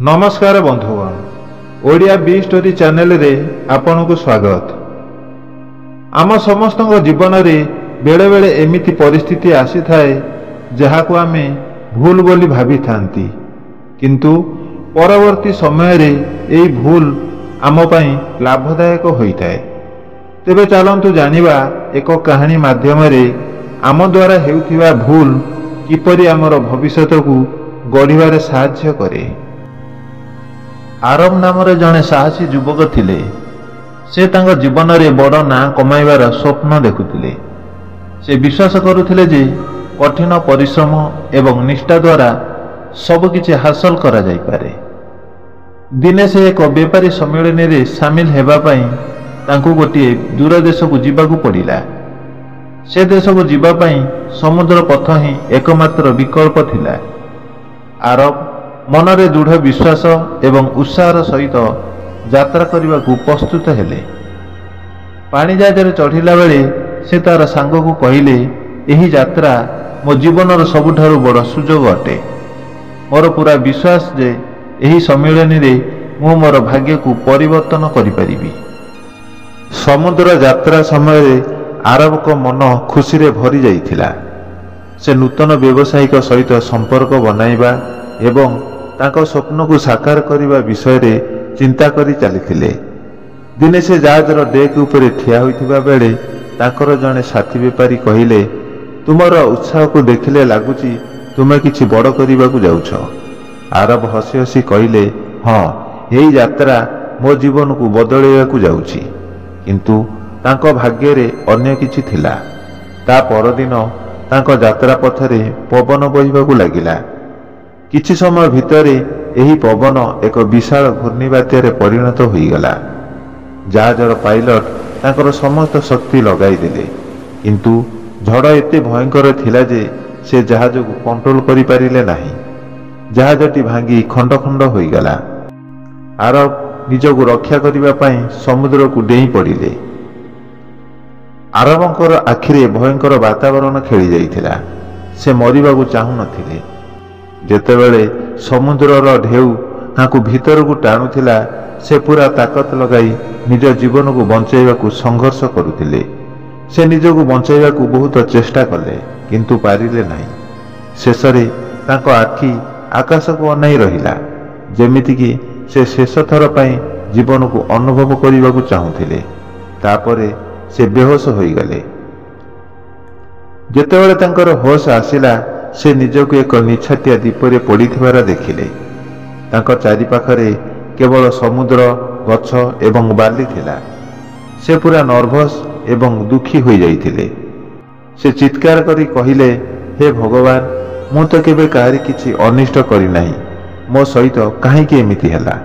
ନମସ୍କାର ବନ୍ଧୁଗଣ, ଓଡ଼ିଆ ବି ଷ୍ଟୋରି ଚ୍ୟାନେଲରେ ଆପଣଙ୍କୁ ସ୍ୱାଗତ। ଆମ ସମସ୍ତଙ୍କ ଜୀବନରେ ବେଳେବେଳେ ଏମିତି ପରିସ୍ଥିତି ଆସିଥାଏ ଯାହାକୁ ଆମେ ଭୁଲ ବୋଲି ଭାବିଥାନ୍ତି, କିନ୍ତୁ ପରବର୍ତ୍ତୀ ସମୟରେ ଏହି ଭୁଲ ଆମ ପାଇଁ ଲାଭଦାୟକ ହୋଇଥାଏ। ତେବେ ଚାଲନ୍ତୁ ଜାଣିବା ଏକ କାହାଣୀ ମାଧ୍ୟମରେ ଆମ ଦ୍ୱାରା ହେଉଥିବା ଭୁଲ କିପରି ଆମର ଭବିଷ୍ୟତକୁ ଗଢ଼ିବାରେ ସାହାଯ୍ୟ କରେ। ଆରବ ନାମରେ ଜଣେ ସାହସୀ ଯୁବକ ଥିଲେ। ସେ ତାଙ୍କ ଜୀବନରେ ବଡ଼ ନାଁ କମାଇବାର ସ୍ୱପ୍ନ ଦେଖୁଥିଲେ। ସେ ବିଶ୍ୱାସ କରୁଥିଲେ ଯେ କଠିନ ପରିଶ୍ରମ ଏବଂ ନିଷ୍ଠା ଦ୍ୱାରା ସବୁକିଛି ହାସଲ କରାଯାଇପାରେ। ଦିନେ ସେ ଏକ ବେପାରୀ ସମ୍ମିଳନୀରେ ସାମିଲ ହେବା ପାଇଁ ତାଙ୍କୁ ଗୋଟିଏ ଦୂର ଦେଶକୁ ଯିବାକୁ ପଡ଼ିଲା। ସେ ଦେଶକୁ ଯିବା ପାଇଁ ସମୁଦ୍ର ପଥ ହିଁ ଏକମାତ୍ର ବିକଳ୍ପ ଥିଲା। ଆରବ ମନରେ ଦୃଢ଼ ବିଶ୍ୱାସ ଏବଂ ଉତ୍ସାହର ସହିତ ଯାତ୍ରା କରିବାକୁ ପ୍ରସ୍ତୁତ ହେଲେ। ପାଣି ଜାହାଜରେ ଚଢ଼ିଲା ବେଳେ ସେ ତାର ସାଙ୍ଗକୁ କହିଲେ, ଏହି ଯାତ୍ରା ମୋ ଜୀବନର ସବୁଠାରୁ ବଡ଼ ସୁଯୋଗ ଅଟେ। ମୋର ପୂରା ବିଶ୍ୱାସ ଯେ ଏହି ସମ୍ମିଳନୀରେ ମୁଁ ମୋର ଭାଗ୍ୟକୁ ପରିବର୍ତ୍ତନ କରିପାରିବି। ସମୁଦ୍ର ଯାତ୍ରା ସମୟରେ ଆରବଙ୍କ ମନ ଖୁସିରେ ଭରି ଯାଇଥିଲା। ସେ ନୂତନ ବ୍ୟବସାୟିକ ସହିତ ସମ୍ପର୍କ ବନାଇବା ଏବଂ ତାଙ୍କ ସ୍ୱପ୍ନକୁ ସାକାର କରିବା ବିଷୟରେ ଚିନ୍ତା କରି ଚାଲିଥିଲେ। ଦିନେ ସେ ଜାହାଜର ଡେକ୍ ଉପରେ ଠିଆ ହୋଇଥିବା ବେଳେ ତାଙ୍କର ଜଣେ ସାଥୀ ବେପାରୀ କହିଲେ, ତୁମର ଉତ୍ସାହକୁ ଦେଖିଲେ ଲାଗୁଛି ତୁମେ କିଛି ବଡ଼ କରିବାକୁ ଯାଉଛ। ଆରବ ହସି ହସି କହିଲେ, ହଁ, ଏହି ଯାତ୍ରା ମୋ ଜୀବନକୁ ବଦଳାଇବାକୁ ଯାଉଛି। କିନ୍ତୁ ତାଙ୍କ ଭାଗ୍ୟରେ ଅନ୍ୟ କିଛି ଥିଲା। ତା ପରଦିନ ତାଙ୍କ ଯାତ୍ରା ପଥରେ ପବନ ବହିବାକୁ ଲାଗିଲା। କିଛି ସମୟ ଭିତରେ ଏହି ପବନ ଏକ ବିଶାଳ ଘୂର୍ଣ୍ଣିବାତ୍ୟାରେ ପରିଣତ ହୋଇଗଲା। ଜାହାଜର ପାଇଲଟ ତାଙ୍କର ସମସ୍ତ ଶକ୍ତି ଲଗାଇଦେଲେ, କିନ୍ତୁ ଝଡ଼ ଏତେ ଭୟଙ୍କର ଥିଲା ଯେ ସେ ଜାହାଜକୁ କଣ୍ଟ୍ରୋଲ କରିପାରିଲେ ନାହିଁ। ଜାହାଜଟି ଭାଙ୍ଗି ଖଣ୍ଡ ଖଣ୍ଡ ହୋଇଗଲା। ଆରବ ନିଜକୁ ରକ୍ଷା କରିବା ପାଇଁ ସମୁଦ୍ରକୁ ଡେଇଁ ପଡ଼ିଲେ। ଆରବଙ୍କର ଆଖିରେ ଭୟଙ୍କର ବାତାବରଣ ଖେଳି ଯାଇଥିଲା। ସେ ମରିବାକୁ ଚାହୁଁନଥିଲେ। ଯେତେବେଳେ ସମୁଦ୍ରର ଢେଉ ତାଙ୍କୁ ଭିତରକୁ ଟାଣୁଥିଲା, ସେ ପୁରା ତାକତ ଲଗାଇ ନିଜ ଜୀବନକୁ ବଞ୍ଚାଇବାକୁ ସଂଘର୍ଷ କରୁଥିଲେ। ସେ ନିଜକୁ ବଞ୍ଚାଇବାକୁ ବହୁତ ଚେଷ୍ଟା କଲେ, କିନ୍ତୁ ପାରିଲେ ନାହିଁ। ଶେଷରେ ତାଙ୍କ ଆଖି ଆକାଶକୁ ଅନାଇ ରହିଲା, ଯେମିତିକି ସେ ଶେଷ ଥର ପାଇଁ ଜୀବନକୁ ଅନୁଭବ କରିବାକୁ ଚାହୁଁଥିଲେ। ତାପରେ ସେ ବେହୋଶ ହୋଇଗଲେ। ଯେତେବେଳେ ତାଙ୍କର ହୋଶ ଆସିଲା, ସେ ନିଜକୁ ଏକ ନିଛାଟିଆ ଦ୍ୱୀପରେ ପଡ଼ିଥିବାର ଦେଖିଲେ। ତାଙ୍କ ଚାରିପାଖରେ କେବଳ ସମୁଦ୍ର, ଗଛ ଏବଂ ବାଲି ଥିଲା। ସେ ପୁରା ନର୍ଭସ୍ ଏବଂ ଦୁଃଖୀ ହୋଇଯାଇଥିଲେ। ସେ ଚିତ୍କାର କରି କହିଲେ, ହେ ଭଗବାନ, ମୁଁ ତ କେବେ କାହାରି କିଛି ଅନିଷ୍ଟ କରିନାହିଁ, ମୋ ସହିତ କାହିଁକି ଏମିତି ହେଲା?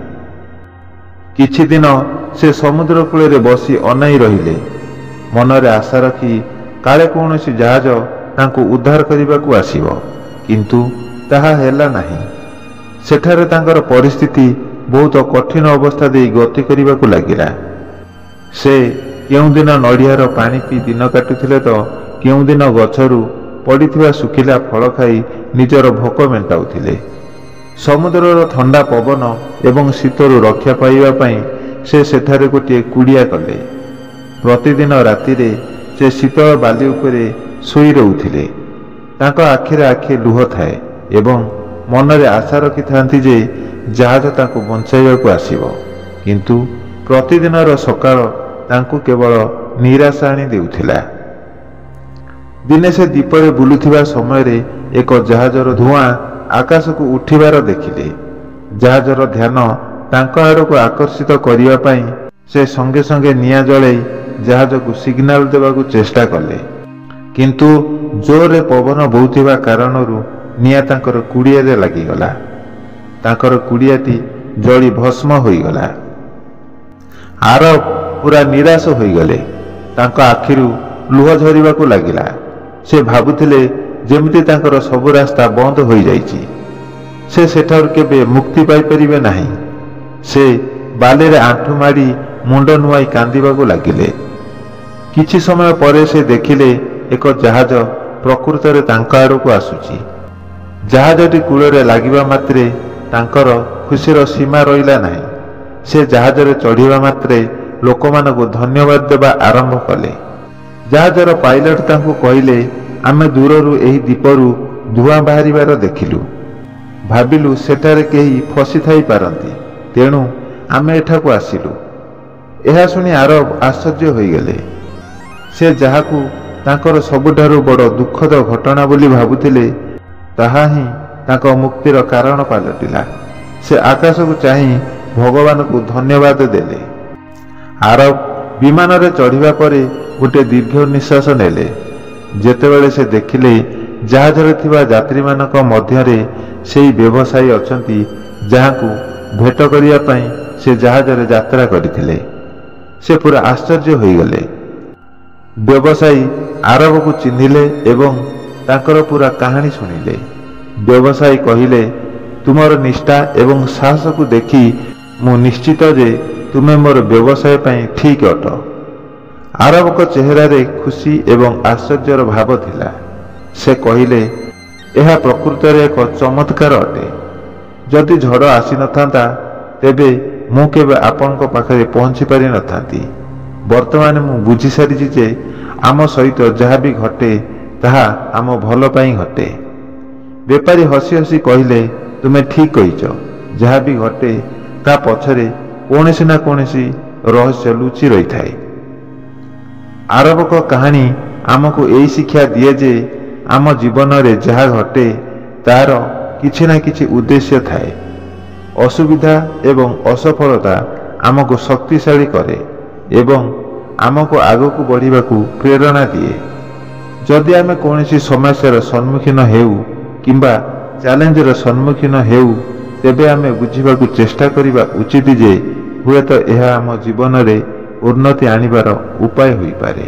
କିଛି ଦିନ ସେ ସମୁଦ୍ର କୂଳରେ ବସି ଅନାଇ ରହିଲେ, ମନରେ ଆଶା ରଖି କାଳେ କୌଣସି ଜାହାଜ ତାଙ୍କୁ ଉଦ୍ଧାର କରିବାକୁ ଆସିବ। କିନ୍ତୁ ତାହା ହେଲା ନାହିଁ। ସେଠାରେ ତାଙ୍କର ପରିସ୍ଥିତି ବହୁତ କଠିନ ଅବସ୍ଥା ଦେଇ ଗତି କରିବାକୁ ଲାଗିଲା। ସେ କେଉଁଦିନ ନଡ଼ିଆର ପାଣି ପିଇ ଦିନ କାଟୁଥିଲେ ତ କେଉଁଦିନ ଗଛରୁ ପଡ଼ିଥିବା ଶୁଖିଲା ଫଳ ଖାଇ ନିଜର ଭୋକ ମେଣ୍ଟାଉଥିଲେ। ସମୁଦ୍ରର ଥଣ୍ଡା ପବନ ଏବଂ ଶୀତରୁ ରକ୍ଷା ପାଇବା ପାଇଁ ସେ ସେଠାରେ ଗୋଟିଏ କୁଡ଼ିଆ କଲେ। ପ୍ରତିଦିନ ରାତିରେ ସେ ଶୀତଳ ବାଲି ଉପରେ ଶୋଇ ରହୁଥିଲେ। ତାଙ୍କ ଆଖିରେ ଆଖିଏ ଲୁହ ଥାଏ ଏବଂ ମନରେ ଆଶା ରଖିଥାନ୍ତି ଯେ ଜାହାଜ ତାଙ୍କୁ ବଞ୍ଚାଇବାକୁ ଆସିବ। କିନ୍ତୁ ପ୍ରତିଦିନର ସକାଳ ତାଙ୍କୁ କେବଳ ନିରାଶା ଆଣି ଦେଉଥିଲା। ଦିନେ ସେ ଦ୍ୱୀପରେ ବୁଲୁଥିବା ସମୟରେ ଏକ ଜାହାଜର ଧୂଆଁ ଆକାଶକୁ ଉଠିବାର ଦେଖିଲେ। ଜାହାଜର ଧ୍ୟାନ ତାଙ୍କ ଆଡ଼କୁ ଆକର୍ଷିତ କରିବା ପାଇଁ ସେ ସଙ୍ଗେ ସଙ୍ଗେ ନିଆଁ ଜଳାଇ ଜାହାଜକୁ ସିଗ୍ନାଲ ଦେବାକୁ ଚେଷ୍ଟା କଲେ। କିନ୍ତୁ ଜୋରରେ ପବନ ବହୁଥିବା କାରଣରୁ ନିଆଁ ତାଙ୍କର କୁଡ଼ିଆରେ ଲାଗିଗଲା। ତାଙ୍କର କୁଡ଼ିଆଟି ଜଳି ଭସ୍ମ ହୋଇଗଲା। ଆରବ ପୁରା ନିରାଶ ହୋଇଗଲେ। ତାଙ୍କ ଆଖିରୁ ଲୁହ ଝରିବାକୁ ଲାଗିଲା। ସେ ଭାବୁଥିଲେ ଯେମିତି ତାଙ୍କର ସବୁ ରାସ୍ତା ବନ୍ଦ ହୋଇଯାଇଛି, ସେ ସେଠାରୁ କେବେ ମୁକ୍ତି ପାଇପାରିବେ ନାହିଁ। ସେ ବାଲିରେ ଆଣ୍ଠୁ ମାଡ଼ି ମୁଣ୍ଡ ନୁଆଇ କାନ୍ଦିବାକୁ ଲାଗିଲେ। କିଛି ସମୟ ପରେ ସେ ଦେଖିଲେ ଏକ ଜାହାଜ ପ୍ରକୃତରେ ତାଙ୍କ ଆଡ଼କୁ ଆସୁଛି। ଜାହାଜଟି କୂଳରେ ଲାଗିବା ମାତ୍ରେ ତାଙ୍କର ଖୁସିର ସୀମା ରହିଲା ନାହିଁ। ସେ ଜାହାଜରେ ଚଢ଼ିବା ମାତ୍ରେ ଲୋକମାନଙ୍କୁ ଧନ୍ୟବାଦ ଦେବା ଆରମ୍ଭ କଲେ। ଜାହାଜର ପାଇଲଟ ତାଙ୍କୁ କହିଲେ, ଆମେ ଦୂରରୁ ଏହି ଦ୍ୱୀପରୁ ଧୂଆଁ ବାହାରିବାର ଦେଖିଲୁ। ଭାବିଲୁ ସେଠାରେ କେହି ଫସିଥାଇ ପାରନ୍ତି, ତେଣୁ ଆମେ ଏଠାକୁ ଆସିଲୁ। ଏହା ଶୁଣି ଆରବ ଆଶ୍ଚର୍ଯ୍ୟ ହୋଇଗଲେ। ସେ ଯାହାକୁ ତାଙ୍କର ସବୁଠାରୁ ବଡ଼ ଦୁଃଖଦ ଘଟଣା ବୋଲି ଭାବୁଥିଲେ, ତାହା ହିଁ ତାଙ୍କ ମୁକ୍ତିର କାରଣ ପାଲଟିଲା। ସେ ଆକାଶକୁ ଚାହିଁ ଭଗବାନଙ୍କୁ ଧନ୍ୟବାଦ ଦେଲେ। ଆରବ ବିମାନରେ ଚଢ଼ିବା ପରେ ଗୋଟିଏ ଦୀର୍ଘ ନିଶ୍ୱାସ ନେଲେ। ଯେତେବେଳେ ସେ ଦେଖିଲେ ଜାହାଜରେ ଥିବା ଯାତ୍ରୀମାନଙ୍କ ମଧ୍ୟରେ ସେଇ ବ୍ୟବସାୟୀ ଅଛନ୍ତି ଯାହାଙ୍କୁ ଭେଟ କରିବା ପାଇଁ ସେ ଜାହାଜରେ ଯାତ୍ରା କରିଥିଲେ, ସେ ପୁରା ଆଶ୍ଚର୍ଯ୍ୟ ହୋଇଗଲେ। ବ୍ୟବସାୟୀ ଆରବକୁ ଚିହ୍ନିଲେ ଏବଂ ତାଙ୍କର ପୁରା କାହାଣୀ ଶୁଣିଲେ। ବ୍ୟବସାୟୀ କହିଲେ, ତୁମର ନିଷ୍ଠା ଏବଂ ସାହସକୁ ଦେଖି ମୁଁ ନିଶ୍ଚିତ ଯେ ତୁମେ ମୋର ବ୍ୟବସାୟ ପାଇଁ ଠିକ୍ ଅଟ। ଆରବଙ୍କ ଚେହେରାରେ ଖୁସି ଏବଂ ଆଶ୍ଚର୍ଯ୍ୟର ଭାବ ଥିଲା। ସେ କହିଲେ, ଏହା ପ୍ରକୃତରେ ଏକ ଚମତ୍କାର ଅଟେ। ଯଦି ଝଡ଼ ଆସିନଥାନ୍ତା, ତେବେ ମୁଁ କେବେ ଆପଣଙ୍କ ପାଖରେ ପହଞ୍ଚି ପାରିନଥାନ୍ତି। ବର୍ତ୍ତମାନ ମୁଁ ବୁଝିସାରିଛି ଯେ ଆମ ସହିତ ଯାହା ବି ଘଟେ, ତାହା ଆମ ଭଲ ପାଇଁ ଘଟେ। ବେପାରୀ ହସି ହସି କହିଲେ, ତୁମେ ଠିକ୍ କହିଛ। ଯାହା ବି ଘଟେ ତା ପଛରେ କୌଣସି ନା କୌଣସି ରହସ୍ୟ ଲୁଚି ରହିଥାଏ। ଆରବଙ୍କ କାହାଣୀ ଆମକୁ ଏହି ଶିକ୍ଷା ଦିଏ ଯେ ଆମ ଜୀବନରେ ଯାହା ଘଟେ ତାର କିଛି ନା କିଛି ଉଦ୍ଦେଶ୍ୟ ଥାଏ। ଅସୁବିଧା ଏବଂ ଅସଫଳତା ଆମକୁ ଶକ୍ତିଶାଳୀ କରେ ଏବଂ ଆମକୁ ଆଗକୁ ବଢ଼ିବାକୁ ପ୍ରେରଣା ଦିଏ। ଯଦି ଆମେ କୌଣସି ସମସ୍ୟାର ସମ୍ମୁଖୀନ ହେଉ କିମ୍ବା ଚ୍ୟାଲେଞ୍ଜର ସମ୍ମୁଖୀନ ହେଉ, ତେବେ ଆମେ ବୁଝିବାକୁ ଚେଷ୍ଟା କରିବା ଉଚିତ ଯେ ହୁଏତ ଏହା ଆମ ଜୀବନରେ ଉନ୍ନତି ଆଣିବାର ଉପାୟ ହୋଇପାରେ।